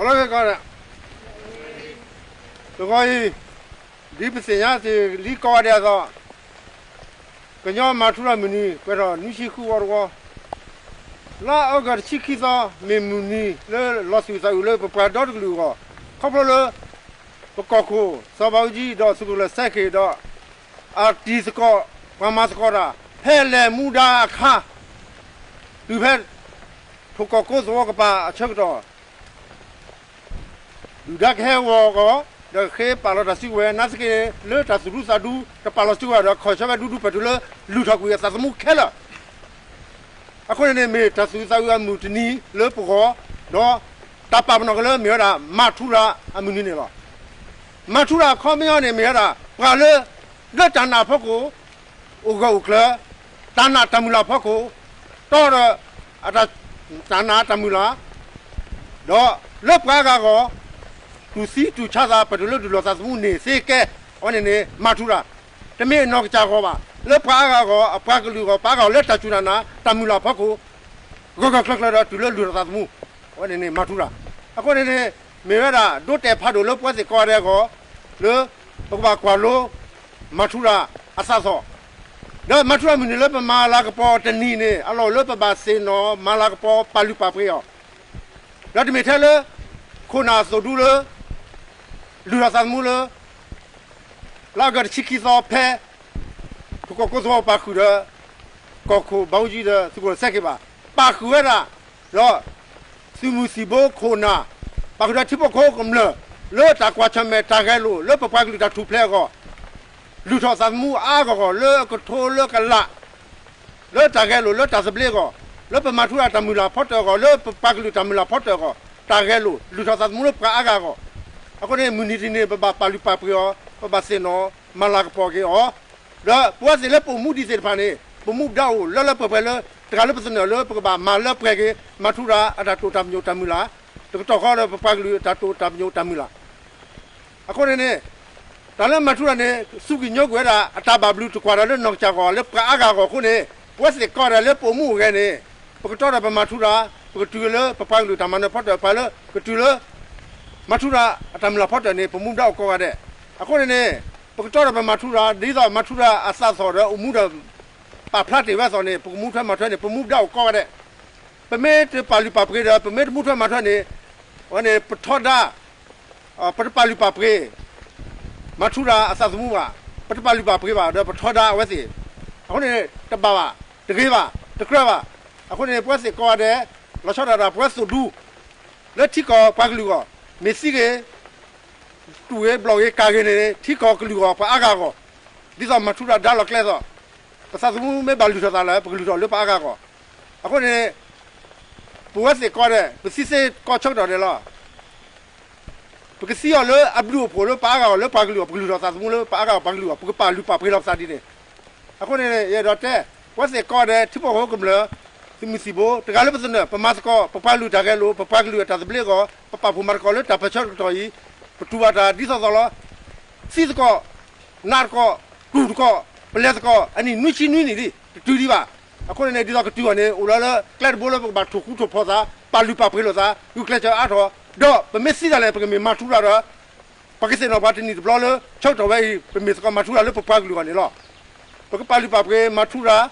အလီၢ်ကီး တဂီၤအံၤ ဒ်ပသ့ၣ်ညါသ့ၣ်လံကိးဂၤဒဲးအသိး, ကညီမၤထူရၤမုၢ်နံၤ ပှဲၤထီၣ်နွံဆံဃုဝီတဝီ, လါအီကူးတဆံခံသီ မ့ၢ်မုၢ်နံၤလၢလီၤသူၣ်သးအုးလၢပပှၤဒီတကလုာ်အဂီၢ်, ခီဖျိလၢ ပကီၢ်ခိၣ်စီၤဘးအူကၠံ ဒီးသုးခိၣ်ကျၢၢ်စဲခ့ၣ်ဒီး အတံၤသကိး ပှၤမၤသကိးတၢ် ဖဲလဲၣ်မူဒါအခါ တုၤဖဲ ထိၣ်ကီၢ်ကိသဝီကပၤအဆၢကတီၢ် ဒုၣ်ဒါကဟဲဂီၤအဂီၢ် ဒီးဃ့ပာ်လီၤတၢ်စုကဝဲၤ နာ်သက့ လၢတၢ်သူၣ်ဒူသးဒူ တပာ်လီၤစုကဝဲၤဒီး ခီၣ်ဆၢဖဲဒူဒူပှဲၤတုၤလၢ လုၢ်ထီၣ်ကွံာ်အသးသမူခဲလၢာ်. အဃိန့ၣ်န့ၣ် မ့ၢ်တၢ်သူၣ်သးအုးအမုၢ်တနံၤလၢပဂီၢ်, ဒီးတၢ်ပာ်ပနီၣ်က့ၤလၢမ့ၢ်ဝဲဒၣ် မၤထူရၤအမုၢ်နံၤန့ၣ်လီၤ. မၤထူရၤအခီပညီန့ၣ်မ့ၢ်ဝဲဒၣ် ပှၤလၢ လၢတၢ်နာ်အဖီခိၣ် အိၣ်ဂၢၢ်အိၣ်ကျၢၤ, တၢ်နာ်တၢ်မုၢ်လၢ်အဖီခိၣ် တီဒီး တၢ်နာ်တၢ်မုၢ်လၢ်, ဒီးလၢပှၤအါဂၤအဂီၢ် တူၢ်သံတူၢ်ဆါသး ပတုၤလၢဒုးလီၤသးသမူန့ၣ်သ့ကဲ, အဝဲန့ၣ်န့ၣ် မၤထူရၤ, တမ့ၢ်အနီၢ်ကစၢ်အဂီၢ်ဘၣ်, လၢပှၤအါဂၤအဂီၢ် အပှၤကလုာ်အဂီၢ် ပှၤအါဂၤအဂီၢ် လၢတၢ်စူၢ်တၢ်နာ် တၢ်မုၢ်လၢ်အဖီခိၣ် ဂၢၢ်ဂၢၢ်ကျၢၤကျၢၤဒီးတုၤလၢလုၢ်ထီၣ်သးသမူ, အဝဲန့ၣ်န့ၣ် မၤထူရၤ, အဃိန့ၣ်န့ၣ် မ့ၢ်ဝဲဒၣ် ဒိတဲာ်ဖးဒိၣ်လၢပဝဲသ့ၣ်ကိးဂၤဒဲးအဂီၢ် လၢ ပကဘၣ်ကွၢ်လိ မၤထူရၤအသးသီၣ်, ဒီးမၤထူရၤမုၢ်နံၤလၢပမၤလၤကပီၤတနံၤန့ၣ် အလီၢ်အိၣ်လၢပဘၣ်သ့ၣ်နီၣ်မၤလၤကပီၤပာ်လုၢ်ပာ်ပှ့ၤအီၤ, ဒီးတမ့ၢ်ထဲလၢ ခိၣ်နၢ်သိၣ်ဒူလၢ လုၢ်ထီၣ်သးသမူလၢ လါအီကူးတဆံခံသီဖဲ ထိၣ်ကီၢ်ကိသဝီပာ်ဃုာ်ဒီး ကီၢ်ခိၣ်ဘးအူကၠံဒီးသုးခိၣ်စဲခ့ဘၣ်, ပာ်ဃုာ်ဝဲဒၣ် ဒီး သုးမုၢ်သံၣ်ဘိခိၣ်နၢ်, ပာ်ဃုာ်ဒီးထံဖိကီၢ်ဖိကမျၢၢ် လၢတၢ်ကွၢ်ဆၢၣ်မဲာ်တၢ်ဂဲၤလိာ် လၢပပှၤကလုာ်တၢ်ထူၣ်ဖျဲးအဂီၢ်, လုၢ်ထီၣ်သးသမူအါအါဂီၢ်ဂီၢ် လၢအကထိလၢကလး လၢတၢ်ဂဲၤလိာ်လၢတၢ်သဘျ့အဂီၢ်, လၢပမၤထူရၤတၢ်မုၢ်လၢ်ဖီတၢၣ်အဂီၢ်, လၢပပှၤကလုာ်တၢ်မုၢ်လၢ်ဖီတၢၣ်အဂီၢ်, တၢ်ဂဲၤလိာ် လုၢ်ထီၣ်သးသမူလၢပှၤအါဂၤအဂီၢ်, အဃိန့ၣ် မုၢ်နံၤတနံၤန့ၣ် ပဘၣ်ပာ်လုၢ်ပာ်ပှ့ၤအီၤ, ပဘၣ်သ့ၣ်နီၣ်မၤလၤကပီၤက့ၤအီၤ, ဒီးပဝဲသ့ၣ်လၢပအိၣ်မူဒံးသ့ၣ်တဖၣ်န့ၣ် ပမူဒါအိၣ်လၢလၢပှဲၤပှဲၤလၢ တဂၤလၢပသနၢၣ်လၢပကဘၣ်မၤလၢပှဲၤက့ၤ မၤထူရၤအတၢ်တိာ်တၢ်ပညိၣ်တၢ်မုၢ်လၢ်, တကတီၢ်ဃီဒီးပပှၤကလုာ်အတၢ်တိာ်တၢ်ပညိၣ်တၢ်မုၢ်လၢ် အဃိန့ၣ်န့ၣ် တၢ်လၢမၤထူရၤန့ၣ် စူးကွံာ်ညိကွံာ်ဝဲဒၣ် အတၢ်ဘၣ်ဘျုးတကွၢ်တၢ်လၢနီၢ်ကစၢ်ဂီၢ် လၢပှၤအါဂၤအဂီၢ်အဃိန့ၣ် ပဝဲသ့ၣ်ကိးဂၤဒဲးလၢပအိၣ်မူအိၣ်ဂဲၤန့ၣ် ပကတီဒီးပမၤထူရၤ ပကတုၤလၢပပှၤကလုာ်တၢ်မၤနၢၤဖီတၢၣ် ပှၤလၢကတုၤလၢ မၤထူရၤအတၢ်မုၢ်လၢ်ဖီတၢၣ်န့ၣ် ပမူဒါအိၣ်ကိးဂၤဒဲး. အဃိန့ၣ်န့ၣ် ပကတီဒီးပမၤထူရၤ ဒ်သိးမၤထူရၤအသးသီၣ်ဒီးအိၣ်မူဒီး ပာ်ဖျါတ့ၢ်ဝဲအသိးန့ၣ် ပကမူထွဲမၤထွဲန့ၣ် ပမူဒါအိၣ်ကိးဂၤဒဲး ပမ့ၢ်တပာ်လုၢ်ပာ်ပှ့ၤဒီး ပမ့ၢ်တမူထွဲမၤထွဲန့ၣ် အဝဲန့ၣ် ပထီဒါ ပတပာ်လုၢ်ပာ်ပှ့ၤ မၤထူရၤအသးသမူဘၣ်, ပတပာ်လုၢ်ပာ်ပှ့ၤဘၣ် ဒီးပထီဒါအဝဲသ့ၣ်, အဃိန့ၣ် တဘၣ်ဘၣ်, တဂ့ၤဘၣ်, တကြၢးဘၣ်. အဃိန့ၣ် ပဝဲသ့ၣ်ကိးဂၤဒဲး လီၤဆီဒၣ်တၢ် ပဝဲသိၣ်ဒူ လၢထံကီၢ်ပှၤကလုာ်အဂီၢ် မ့ၢ်သံဂ့ၤ တူၢ်ဂ့ၤ ဘျီၣ်ဂ့ၤ ကၢ်ဂ့ၤန့ၣ် ထံကီၢ်ကလုာ်အဂီၢ် ပှၤအါဂၤအဂီၢ်, ဒ်သိးမၤထူရၤဒါလီၤကျဲအသိး, ပသးသမူမ့ၢ်ဘၣ်လုၢ်ထီၣ်သးလၢ ပကလုၢ်ထီၣ်လၢပှၤအါဂၤအဂီၢ်. အဃိန့ၣ် ပဝဲသ့ၣ်ကိးဂၤဒဲး ပသံသ့ကိးဆၢကတီၢ်ဒဲးလီၤ. ပကသံအီၤလၢအဘျုးအဖှိၣ်လၢပှၤအါဂၤအဂီၢ် လၢပှၤကလုာ်အဂီၢ် ပကလုၢ်ထီၣ်သးသမူလၢပှၤအါဂၤအဂီၢ် ပှၤကလုာ်အဂီၢ် ပကပာ်လုၢ်ပာ်ပှ့ၤလီၤပသးဒ်န့ၣ်. အဃိန့ၣ် ယအဲၣ်ဒိးတဲ ပဝဲသ့ၣ်ကိးဂၤဒဲး ထံဖိကီၢ်ဖိကမျၢၢ် သုးမုၢ်သံၣ်ဘိ တဂၤလၢပသနၢၣ် ပမၤသကိး ပပှၤကလုာ်တၢ်ဂဲၤလိာ် ပပှၤကလုာ်အတၢ်သဘျ့အဂီၢ် ပပာ်ဖှိၣ်မၤသကိးလၢတၢ်ပၢၢ်ဆၢတကတီၢ်အံၤ ပတူၢ်ဘၣ်တၢ်ဒ်သိးသိးလီၤ. သံသကိး နာ်သကိး တူၢ်သကိး ပလဲၤသကိး အနံၣ်နွံဆံနွံနံၣ်လံ တတုၤဒံးဘၣ်. အဃိန့ၣ်န့ၣ် ဒ်သိးကတုၤအီၤန့ၣ် အိၣ်လီၤလၢကျဲတဘိလၢပကဘၣ်ထိၣ်ဃူထိၣ်ဖိးသး ပာ်လုၢ်ပာ်ပှ့ၤလိာ်သး ဂုာ်ကျဲးစၢးအါထီၣ် ဒီးပမ့ၢ်သံတၢ်လဲၣ် ပကမ့ၢ်မၤထူရၤဒီး ပကသ့ၣ်နီၣ်ပှၤတနံၣ်တဘျီလၢ ဆၢကတီၢ်ဝဲအံၤ ပမ့ၢ်သကိးမၤထူရၤလၢပပှၤကလုာ်အဂီၢ်န့ၣ်လီၤ. ပကပာ်လုၢ်ပာ်ပှ့ၤမၤထူရၤ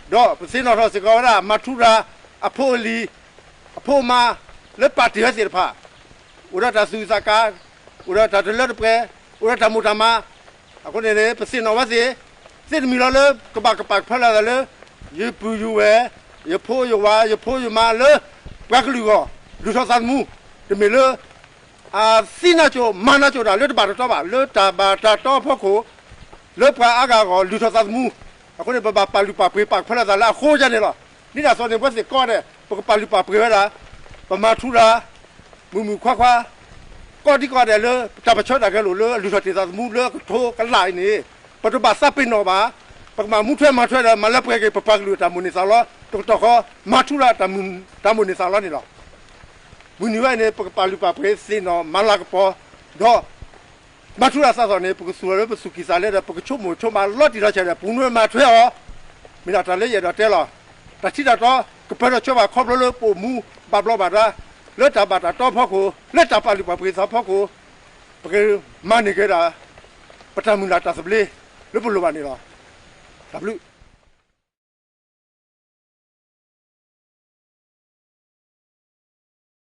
ဒီးပသ့ၣ်နီၣ်ထီၣ်စ့ၢ်ကီးဝဲဒၣ် မၤထူရၤအဖိအလံၤ အဖိအမါ လၢပာ်တ့ၢ်ဝဲသ့ၣ်တဖၣ် အိၣ်ဒီးတၢ်သူၣ်က့ၣ်သးကါ အိၣ်ဒီးတၢ်တလၢတပှဲၤ အိၣ်ဒီးတၢ်မိၣ်တၢ်မး အဃိန့ၣ်န့ၣ် ပသ့ၣ်နီၣ်ဝဲသ့ၣ် သ့ၣ်တမံၤလီၤလၢ ကဘၣ်ကပာ်ကဖၢလၢသးလၢ ယပုၢ်ယဝဲၢ် ယဖိယဝၤ ယဖိယမါလၢ ပှၤကလုာ်အဂီၢ် လုၢ်ထီၣ်သးသမူ တမ့ၢ်လၢ အသံနါစိၤမၤနါစိၤတၢ်လၢတဘၣ်တတီဘၣ် လၢတၢ်ဘၣ်တၢ်တီအဖီခိၣ် လၢပှၤအါဂၤအဂီၢ် လုၢ်ထီၣ်သးသမူ အဃိန့ၣ် ပဘၣ်ပာ်လုၢ်ပာ်ပှ့ၤပာ်ကဖၢလၢသးလၢအဃိယဲန့ၣ်လီၤ. ဒ်န့ၣ်အသိးန့ၣ် ပဝဲသ့ၣ်ကိးဂၤဒဲး ပကပာ်လုၢ်ပာ်ပှ့ၤဝဲဒၣ် ပမၤထူရၤ မုၢ်မုၢ်ခွါခွါ ကိးဒံကိးဂၤဒဲးလၢ ပတၢ်ပၢၢ်ဆၢတၢ်ဂဲၤလိာ်လၢအလုၢ်ထီၣ်တ့ၢ်သးသမူလၢအကထိကလးအံၤန့ၣ် ပတဘၣ်သးပ့ၤနီၣ်ဘၣ်. ပကဘၣ်မူထွဲမၤထွဲဒီး မၤလၢပှဲၤက့ၤ ပပှၤကလုာ်အတၢ်မိၣ်န့ၢ်သးလီ တကတီၢ်ဃီ မၤထူရၤတၢ်မိၣ်န့ၢ်သးလီန့ၣ်လီၤ. မုၢ်နံၤဝဲအံၤန့ၣ် ပကပာ်လုၢ်ပာ်ပှ့ၤသ့ၣ်နီၣ်မၤလၤကပီၤ ဒီး မၤထူရၤသးသီၣ်န့ၣ် ပကသူၣ်လီၤလၢပသူၣ်ကံၢ်သးလဲဒီး ပကဆိကမိၣ်ဆိကမးလီၤတံၢ်လီၤဆဲးဒီး ပကနၢ်မၤထွဲအီၤ မ့ၢ်ဒၣ်တၢ်လၢယအဲၣ်ဒိးတဲလီၤ. တၢ်ထံတၢ်တီ ကပၢၤထီၣ်ဆၢဘၣ်ခီဖျိလၢပအိၣ်မူဘၣ်ဘျီးဘၣ်ဒါ လၢတၢ်ဘၣ်တၢ်တီအဖီခိၣ်, လၢတၢ်ပာ်လုၢ်ပာ်ပှ့ၤသးအဖီခိၣ်, ပကမၤန့ၢ်က့ၤဒၣ် ပတၢ်မုၢ်လၢ်တၢ်သဘျ့လၢပလိၣ်ဘၣ်န့ၣ်လီၤ. တၢ်ဘျုး.